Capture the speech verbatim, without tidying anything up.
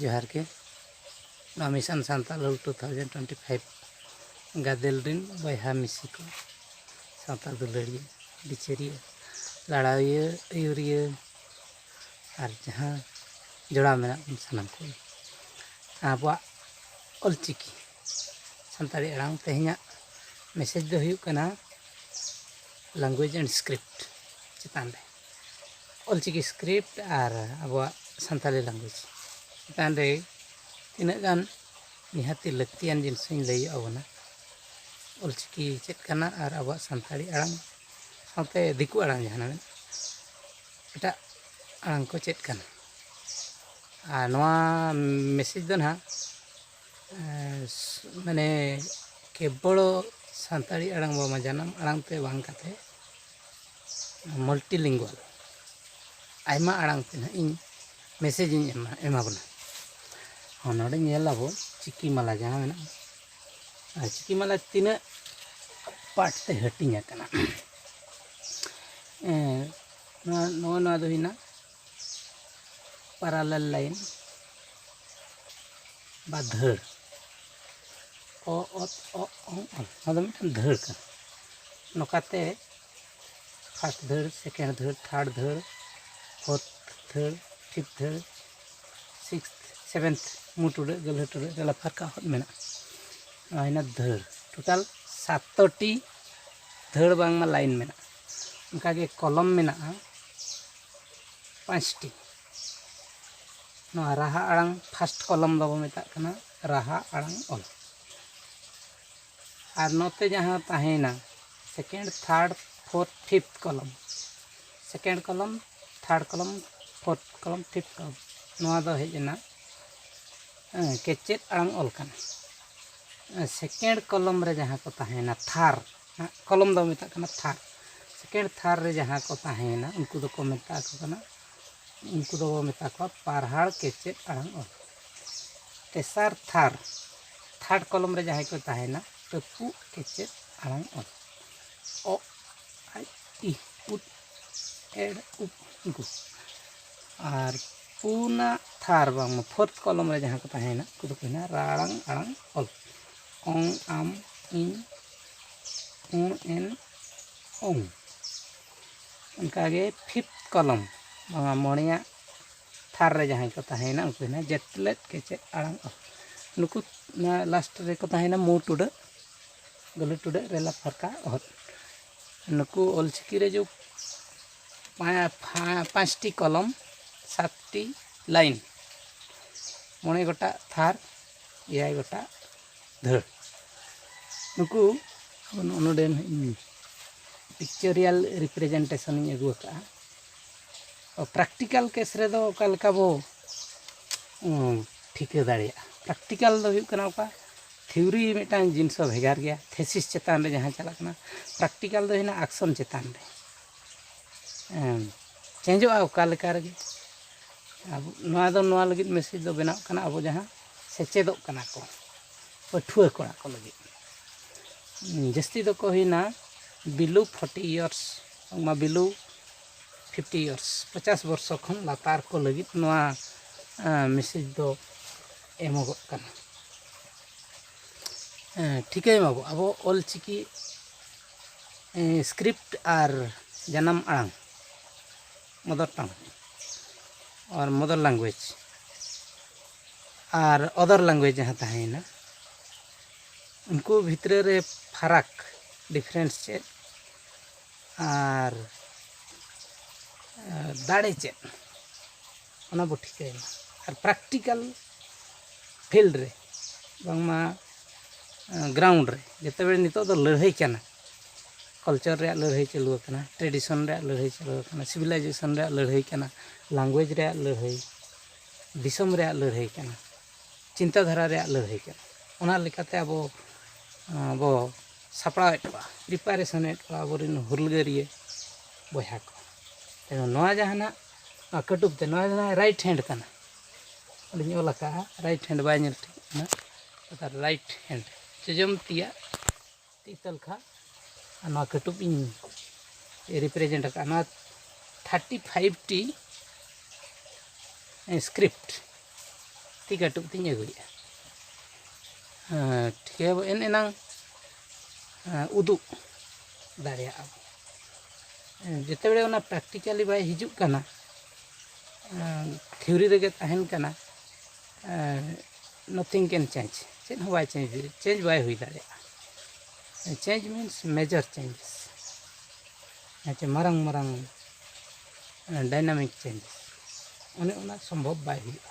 ᱡᱚᱦᱟᱨ ᱜᱮ᱾ ᱱᱚᱣᱟ ᱢᱤᱥᱚᱱ ᱥᱟᱱᱛᱟᱲ ᱦᱩᱞ ᱴᱩ ᱛᱷᱟᱣᱡᱮᱱᱰ ᱴᱩᱭᱮᱱᱴᱤ ᱯᱷᱟᱭᱤᱵᱷ ᱜᱟᱫᱮᱞ ᱨᱮᱱ ᱵᱚᱭᱦᱟ ᱢᱤᱥᱤ ᱠᱚ, ᱥᱟᱶᱛᱟ ᱫᱩᱞᱟᱹᱲᱤᱭᱟᱹ, ᱵᱤᱪᱟᱹᱨᱤᱭᱟᱹ, ᱞᱟᱲᱟᱣᱤᱭᱟᱹ, ᱟᱹᱭᱩᱨᱤᱭᱟᱹ ᱟᱨ ᱡᱟᱦᱟᱸ ᱡᱚᱲᱟᱣ ᱢᱮᱱᱟᱜ ᱵᱚᱱ ᱥᱟᱱᱟᱢ ᱠᱚ, ᱟᱵᱚᱣᱟᱜ ᱚᱞᱪᱤᱠᱤ ᱥᱟᱱᱛᱟᱲᱤ ᱟᱲᱟᱝ ᱛᱮᱦᱮᱧᱟᱜ ᱢᱮᱥᱮᱡᱽ ᱫᱚ ᱦᱩᱭᱩᱜ ᱠᱟᱱᱟ language and script ᱪᱮᱛᱟᱱ ᱨᱮ᱾ ᱚᱞᱪᱤᱠᱤ script ᱟᱨ ᱟᱵᱚᱣᱟᱜ ᱥᱟᱱᱛᱟᱲᱤ language ᱪᱮᱛᱟᱱ ᱨᱮ ᱛᱤᱱᱟᱹᱜ ᱜᱟᱱ ᱱᱤᱦᱟᱹᱛᱤ ᱞᱟᱹᱠᱛᱤᱭᱟᱱ ᱡᱤᱱᱤᱥ ᱤᱧ ᱞᱟᱹᱭ ᱟᱵᱚᱱᱟ᱾ ᱚᱞᱪᱤᱠᱤ ᱪᱮᱫ ᱠᱟᱱᱟ ᱟᱨ ᱟᱵᱚᱣᱟᱜ ᱥᱟᱱᱛᱟᱲᱤ ᱟᱲᱟᱝ ᱥᱟᱶᱛᱮ ᱫᱤᱠᱩ ᱟᱲᱟᱝ ᱡᱟᱦᱟᱸ ᱢᱮᱱᱟᱜᱼᱟ, ᱮᱴᱟᱜ ᱟᱲᱟᱝ ᱠᱚ ᱪᱮᱫ ᱠᱟᱱᱟ᱾ ᱟᱨ ᱱᱚᱣᱟ ᱢᱮᱥᱮᱡᱽ ᱫᱚ ᱱᱟᱦᱟᱜ, ᱮᱸ, ᱢᱟᱱᱮ ᱠᱮᱵᱚᱞ ᱥᱟᱱᱛᱟᱲᱤ ᱟᱲᱟᱝ ᱵᱟᱝ, ᱡᱟᱱᱟᱢ ᱟᱲᱟᱝ ᱛᱮ ᱵᱟᱝ ᱠᱟᱛᱮ multilingual ᱟᱭᱢᱟ ᱟᱲᱟᱝ ᱛᱮ ᱱᱟᱦᱟᱜ ᱤᱧ ᱢᱮᱥᱮᱡᱽ ᱤᱧ ᱮᱢᱟ, ᱮᱢᱟ ᱵᱚᱱᱟ᱾ ᱦᱚᱸ, ᱱᱚᱰᱮ ᱧᱮᱞ ᱟᱵᱚ ᱪᱤᱠᱤ ᱢᱟᱞᱟ ᱡᱟᱦᱟᱸ ᱢᱮᱱᱟᱜᱼᱟ, ᱟᱨ ᱪᱤᱠᱤ ᱢᱟᱞᱟ ᱛᱤᱱᱟᱹᱜ ᱯᱟᱨᱴ ᱛᱮ ᱦᱟᱹᱴᱤᱧ ᱟᱠᱟᱱᱟ᱾ ᱮᱸ, ᱱᱚᱣᱟ, ᱱᱚᱜᱼᱚ ᱱᱚᱣᱟ ᱫᱚ ᱦᱩᱭᱱᱟ parallel line ᱵᱟ ᱫᱷᱟᱹᱲ᱾ ᱚ, ᱚᱛ, ᱚ, ᱚᱝ, ᱚᱞ᱾ ᱱᱚᱣᱟ ᱫᱚ ᱢᱤᱫᱴᱟᱝ ᱫᱷᱟᱹᱲ ᱠᱟᱱᱟ᱾ ᱱᱚᱝᱠᱟᱛᱮ first ᱫᱷᱟᱹᱲ, second ᱫᱷᱟᱹᱲ, third ᱫᱷᱟᱹᱲ, fourth ᱫᱷᱟᱹᱲ, fifth ᱫᱷᱟᱹᱲ, sixth, seventh, ᱢᱩ ᱴᱩᱰᱟᱹᱜ, ᱜᱟᱹᱞᱦᱟᱹ ᱴᱩᱰᱟᱹᱜ, ᱜᱟᱞᱟᱯᱷᱟᱨ ᱠᱟ ᱦᱚᱫ ᱢᱮᱱᱟᱜᱼᱟ᱾ ᱱᱚᱣᱟ ᱦᱩᱭᱱᱟ ᱫᱷᱟᱹᱲ᱾ ᱴᱳᱴᱟᱞ ᱥᱟᱛᱴᱤ ᱫᱷᱟᱹᱲ ᱵᱟᱝᱢᱟ ᱞᱟᱭᱤᱱ ᱢᱮᱱᱟᱜᱼᱟ᱾ ᱚᱱᱠᱟᱜᱮ ᱠᱚᱞᱚᱢ ᱢᱮᱱᱟᱜᱼᱟ ᱯᱟᱸᱪᱴᱤ᱾ ᱱᱚᱣᱟ ᱨᱟᱦᱟ ᱟᱲᱟᱝ first ᱠᱚᱞᱚᱢ ᱫᱚᱵᱚ ᱢᱮᱛᱟᱜ ᱠᱟᱱᱟ ᱨᱟᱦᱟ ᱟᱲᱟᱝ ᱚᱞ᱾ ᱟᱨ ᱱᱚᱛᱮ ᱡᱟᱦᱟᱸ ᱛᱟᱦᱮᱸᱭᱮᱱᱟ second, third, fourth, fifth ᱠᱚᱞᱚᱢ, second ᱠᱚᱞᱚᱢ, third ᱠᱚᱞᱚᱢ, fourth ᱠᱚᱞᱚᱢ, fifth ᱠᱚᱞᱚᱢ, ᱱᱚᱣᱟ ᱫᱚ ᱦᱮᱡ ᱮᱱᱟ, ᱦᱮᱸ, ᱠᱮᱪᱮᱫ ᱟᱲᱟᱝ ᱚᱞ ᱠᱟᱱᱟ᱾ second ᱠᱚᱞᱚᱢ ᱨᱮ ᱡᱟᱦᱟᱸ ᱠᱚ ᱛᱟᱦᱮᱸᱭᱮᱱᱟ ᱛᱷᱟᱨ, ᱦᱟᱸᱜ, ᱠᱚᱞᱚᱢ ᱫᱚ ᱢᱮᱛᱟᱜ ᱠᱟᱱᱟ ᱛᱷᱟᱨ᱾ second ᱛᱷᱟᱨ ᱨᱮ ᱡᱟᱦᱟᱸ ᱠᱚ ᱛᱟᱦᱮᱸᱭᱮᱱᱟ ᱩᱱᱠᱩ ᱫᱚᱠᱚ ᱢᱮᱛᱟ ᱠᱚ ᱠᱟᱱᱟ, ᱩᱱᱠᱩ ᱫᱚᱵᱚ ᱢᱮᱛᱟ ᱠᱚᱣᱟ ᱯᱟᱨᱦᱟᱲ ᱠᱮᱪᱮᱫ ᱟᱲᱟᱝ ᱚᱞ᱾ ᱛᱮᱥᱟᱨ ᱛᱷᱟᱨ, third ᱠᱚᱞᱚᱢ ᱨᱮ ᱡᱟᱦᱟᱸᱭ ᱠᱚ ᱛᱟᱦᱮᱸᱭᱮᱱᱟ, ᱨᱟᱹᱯᱩᱫ ᱠᱮᱪᱮᱫ ᱟᱲᱟᱝ ᱚᱞ᱾ ᱚ, ᱟᱭ, ᱤ, ᱩᱫ, ᱮᱲ, ᱩᱵ, ᱩᱱᱠᱩ᱾ ᱟᱨ ᱯᱩᱱᱟᱜ ᱛᱷᱟᱨ ᱵᱟᱝᱢᱟ ᱯᱷᱳᱨᱛᱷ ᱠᱚᱞᱚᱢ ᱨᱮ ᱡᱟᱦᱟᱸ ᱠᱚ ᱛᱟᱦᱮᱸᱭᱮᱱᱟ, ᱩᱱᱠᱩ ᱫᱚᱠᱚ ᱦᱩᱭᱱᱟ ᱨᱟᱲᱟᱝ ᱟᱲᱟᱝ ᱚᱞ᱾ ᱚᱝ ᱟᱢ ᱤᱧ ᱩᱸ ᱮᱱ ᱚᱝ᱾ ᱚᱱᱠᱟᱜᱮ ᱯᱷᱤᱯᱛᱷ ᱠᱚᱞᱚᱢ ᱵᱟᱝᱢᱟ ᱢᱚᱬᱮᱭᱟᱜ ᱛᱷᱟᱨ ᱨᱮ ᱡᱟᱦᱟᱸᱭ ᱠᱚ ᱛᱟᱦᱮᱸᱭᱮᱱᱟ, ᱩᱱᱠᱩ ᱦᱩᱭᱱᱟ ᱡᱮᱛᱞᱮᱫ ᱠᱮᱪᱮᱫ ᱟᱲᱟᱝ ᱚᱞ᱾ ᱱᱩᱠᱩ ᱱᱚᱣᱟ ᱞᱟᱥᱴ ᱨᱮᱠᱚ ᱛᱟᱦᱮᱸᱭᱮᱱᱟ ᱢᱩ ᱴᱩᱰᱟᱹᱜ, ᱜᱟᱹᱞᱩ ᱴᱩᱰᱟᱹᱜ, ᱨᱮᱞᱟ ᱯᱷᱟᱨᱠᱟ ᱚᱦᱚᱫ᱾ ᱱᱩᱠᱩ ᱚᱞᱪᱤᱠᱤ ᱨᱮ ᱡᱚ ᱯᱟ-, ᱯᱷᱟ-, ᱯᱟᱸᱪᱴᱤ ᱠᱚᱞᱚᱢ, ᱥᱟᱛᱴᱤ ᱞᱟᱭᱤᱱ, ᱢᱚᱬᱮ ᱜᱚᱴᱟᱜ ᱛᱷᱟᱨ, ᱮᱭᱟᱭ ᱜᱚᱴᱟᱜ ᱫᱷᱟᱹᱲ᱾ ᱱᱩᱠᱩ ᱟᱵᱚ ᱱᱚᱜᱼᱚ ᱱᱚᱰᱮ ᱤᱧ ᱯᱤᱠᱪᱟᱨᱤᱭᱟᱞ ᱨᱤᱯᱨᱮᱡᱮᱱᱴᱮᱥᱚᱱ ᱤᱧ ᱟᱹᱜᱩ ᱟᱠᱟᱫᱼᱟ᱾ ᱯᱨᱮᱠᱴᱤᱠᱟᱞ ᱠᱮᱥ ᱨᱮᱫᱚ ᱚᱠᱟ ᱞᱮᱠᱟ ᱵᱚ, ᱩᱸ, ᱴᱷᱤᱠᱟᱹ ᱫᱟᱲᱮᱭᱟᱜᱼᱟ? ᱯᱨᱮᱠᱴᱤᱠᱟᱞ ᱫᱚ ᱦᱩᱭᱩᱜ ᱠᱟᱱᱟ ᱚᱠᱟ ᱛᱷᱤᱣᱨᱤ ᱢᱤᱫᱴᱟᱝ ᱡᱤᱱᱤᱥ ᱦᱚᱸ ᱵᱷᱮᱜᱟᱨ ᱜᱮᱭᱟ, ᱛᱷᱮᱥᱤᱥ ᱪᱮᱛᱟᱱ ᱨᱮ ᱡᱟᱦᱟᱸ ᱪᱟᱞᱟᱜ ᱠᱟᱱᱟ, ᱯᱨᱮᱠᱴᱤᱠᱟᱞ ᱫᱚ ᱦᱩᱭᱱᱟ ᱟᱠᱥᱚᱱ ᱪᱮᱛᱟᱱ ᱨᱮ᱾ ᱮᱢ, ᱪᱮᱧᱡᱚᱜᱼᱟ ᱚᱠᱟ ᱞᱮᱠᱟ ᱨᱮᱜᱮ᱾ ᱟᱵᱚ, ᱱᱚᱣᱟ ᱫᱚ, ᱱᱚᱣᱟ ᱞᱟᱹᱜᱤᱫ ᱢᱮᱥᱮᱡᱽ ᱫᱚ ᱵᱮᱱᱟᱜ ᱠᱟᱱᱟ, ᱟᱵᱚ ᱡᱟᱦᱟᱸ ᱥᱮᱪᱮᱫᱚᱜ ᱠᱟᱱᱟ ᱠᱚ ᱯᱟᱹᱴᱷᱩᱣᱟᱹ ᱠᱚᱲᱟ ᱠᱚ ᱞᱟᱹᱜᱤᱫ᱾ ᱡᱟᱹᱥᱛᱤ ᱫᱚᱠᱚ ᱦᱩᱭᱱᱟ below forty years, ᱵᱟᱝᱢᱟ below fifty years, ᱯᱚᱪᱟᱥ ᱵᱚᱨᱥᱚ ᱠᱷᱚᱱ ᱞᱟᱛᱟᱨ ᱠᱚ ᱞᱟᱹᱜᱤᱫ ᱱᱚᱣᱟ, ᱮᱸ, ᱢᱮᱥᱮᱡᱽ ᱫᱚ ᱮᱢᱚᱜᱚᱜ ᱠᱟᱱᱟ᱾ ᱮᱸ, ᱴᱷᱤᱠᱟᱹᱭ ᱢᱟᱵᱚ ᱟᱵᱚ ᱚᱞᱪᱤᱠᱤ, ᱮᱸ, ᱥᱠᱨᱤᱯᱴ ᱟᱨ ᱡᱟᱱᱟᱢ ᱟᱲᱟᱝ, ᱢᱟᱫᱟᱨ ᱴᱟᱝ ᱟᱨ ᱢᱟᱫᱟᱨ ᱞᱮᱝᱜᱩᱭᱮᱡᱽ ᱟᱨ ᱚᱫᱟᱨ ᱞᱮᱝᱜᱩᱭᱮᱡᱽ ᱡᱟᱦᱟᱸ ᱛᱟᱦᱮᱸᱭᱮᱱᱟ, ᱩᱱᱠᱩ ᱵᱷᱤᱛᱨᱤ ᱨᱮ ᱯᱷᱟᱨᱟᱠ, ᱰᱤᱯᱷᱟᱨᱮᱱᱥ ᱪᱮᱫ ᱟᱨ, ᱟᱨ ᱫᱟᱲᱮ ᱪᱮᱫ, ᱚᱱᱟ ᱵᱚ ᱴᱷᱤᱠᱟᱹᱭ ᱢᱟ᱾ ᱟᱨ ᱯᱨᱮᱠᱴᱤᱠᱟᱞ ᱯᱷᱤᱞᱰ ᱨᱮ ᱵᱟᱝᱢᱟ, ᱜᱨᱟᱣᱩᱱᱰ ᱨᱮ ᱡᱮᱛᱮ ᱵᱮᱲᱮ ᱱᱤᱛᱚᱜ ᱫᱚ ᱞᱟᱹᱲᱦᱟᱹᱭ ᱠᱟᱱᱟ, ᱠᱟᱞᱪᱟᱨ ᱨᱮᱭᱟᱜ ᱞᱟᱹᱲᱦᱟᱹᱭ ᱪᱟᱹᱞᱩ ᱟᱠᱟᱱᱟ, ᱴᱨᱮᱰᱤᱥᱚᱱ ᱨᱮᱭᱟᱜ ᱞᱟᱹᱲᱦᱟᱹᱭ ᱪᱟᱹᱞᱩ ᱟᱠᱟᱱᱟ, ᱥᱤᱵᱤᱞᱟᱭᱡᱮᱥᱚᱱ ᱨᱮᱭᱟᱜ ᱞᱟᱹᱲᱦᱟᱹᱭ ᱠᱟᱱᱟ, ᱞᱮᱝᱜᱩᱭᱮᱡᱽ ᱨᱮᱭᱟᱜ ᱞᱟᱹᱲᱦᱟᱹᱭ, ᱫᱤᱥᱚᱢ ᱨᱮᱭᱟᱜ ᱞᱟᱹᱲᱦᱟᱹᱭ ᱠᱟᱱᱟ, ᱪᱤᱱᱛᱟᱹ ᱫᱷᱟᱨᱟ ᱨᱮᱭᱟᱜ ᱞᱟᱹᱲᱦᱟᱹᱭ ᱠᱟᱱᱟ᱾ ᱚᱱᱟ ᱞᱮᱠᱟᱛᱮ ᱟᱵᱚ, ᱟᱸ, ᱵᱚ ᱥᱟᱯᱲᱟᱣᱮᱫ ᱠᱚᱣᱟ, ᱯᱨᱤᱯᱟᱨᱮᱥᱚᱱᱮᱫ ᱠᱚᱣᱟ ᱟᱵᱚᱨᱮᱱ ᱦᱩᱞᱜᱟᱹᱨᱤᱭᱟᱹ ᱵᱚᱭᱦᱟ ᱠᱚ᱾ ᱛᱮ ᱱᱚᱣᱟ ᱡᱟᱦᱟᱱᱟᱜ, ᱱᱚᱣᱟ ᱠᱟᱹᱴᱩᱵ ᱛᱮ, ᱱᱚᱣᱟ ᱡᱟᱦᱟᱸ ᱨᱟᱭᱤᱴ ᱦᱮᱱᱰ ᱠᱟᱱᱟ, ᱚᱸᱰᱮᱧ ᱚᱞ ᱟᱠᱟᱫᱼᱟ, ᱨᱟᱭᱤᱴ ᱦᱮᱱᱰ ᱵᱟᱭ ᱧᱮᱞ ᱴᱷᱤᱠ ᱠᱟᱱᱟ, ᱚᱨᱛᱷᱟᱛ ᱨᱟᱭᱤᱴ ᱦᱮᱱᱰ, ᱡᱚᱡᱚᱢ ᱛᱤᱭᱟᱜ ᱛᱤ ᱛᱟᱞᱠᱷᱟ᱾ ᱟᱨ ᱱᱚᱣᱟ ᱠᱟᱹᱴᱩᱵ ᱤᱧ ᱨᱤᱯᱨᱮᱡᱮᱱᱴ ᱟᱠᱟᱫᱼᱟ᱾ ᱱᱚᱣᱟ ᱛᱷᱟᱨᱴᱤ ᱯᱷᱟᱭᱤᱵᱷ ᱴᱤ ᱥᱠᱨᱤᱯᱴ ᱛᱤ ᱠᱟᱹᱴᱩᱵ ᱛᱤᱧ ᱟᱹᱜᱩᱭᱮᱫᱼᱟ᱾ ᱦᱮᱸ, ᱴᱷᱤᱠᱟᱹᱭᱟᱵᱚ ᱮᱱ ᱮᱱᱟᱝ, ᱦᱮᱸ, ᱩᱫᱩᱜ ᱫᱟᱲᱮᱭᱟᱜᱼᱟ ᱵᱚ᱾ ᱦᱮᱸ, ᱡᱮᱛᱮ ᱵᱮᱲᱮ ᱚᱱᱟ ᱯᱨᱮᱠᱴᱤᱠᱟᱞᱤ ᱵᱟᱭ ᱦᱤᱡᱩᱜ ᱠᱟᱱᱟ, ᱛᱷᱤᱣᱨᱤ ᱨᱮᱜᱮ ᱛᱟᱦᱮᱱ ᱠᱟᱱᱟ, nothing can change, ᱪᱮᱫ ᱦᱚᱸ ᱵᱟᱭ ᱪᱮᱧᱡᱽ, ᱪᱮᱧᱡᱽ ᱵᱟᱭ ᱦᱩᱭ ᱫᱟᱲᱮᱭᱟᱜᱼᱟ᱾ Change means major changes, ᱦᱮᱸ ᱪᱮ, ᱢᱟᱨᱟᱝ ᱢᱟᱨᱟᱝ ᱰᱟᱭᱱᱟᱢᱤᱠ ᱪᱮᱧᱡᱮᱥ, ᱚᱱᱮ ᱚᱱᱟ ᱥᱚᱢᱵᱷᱚᱵ ᱵᱟᱭ ᱦᱩᱭᱩᱜᱼᱟ᱾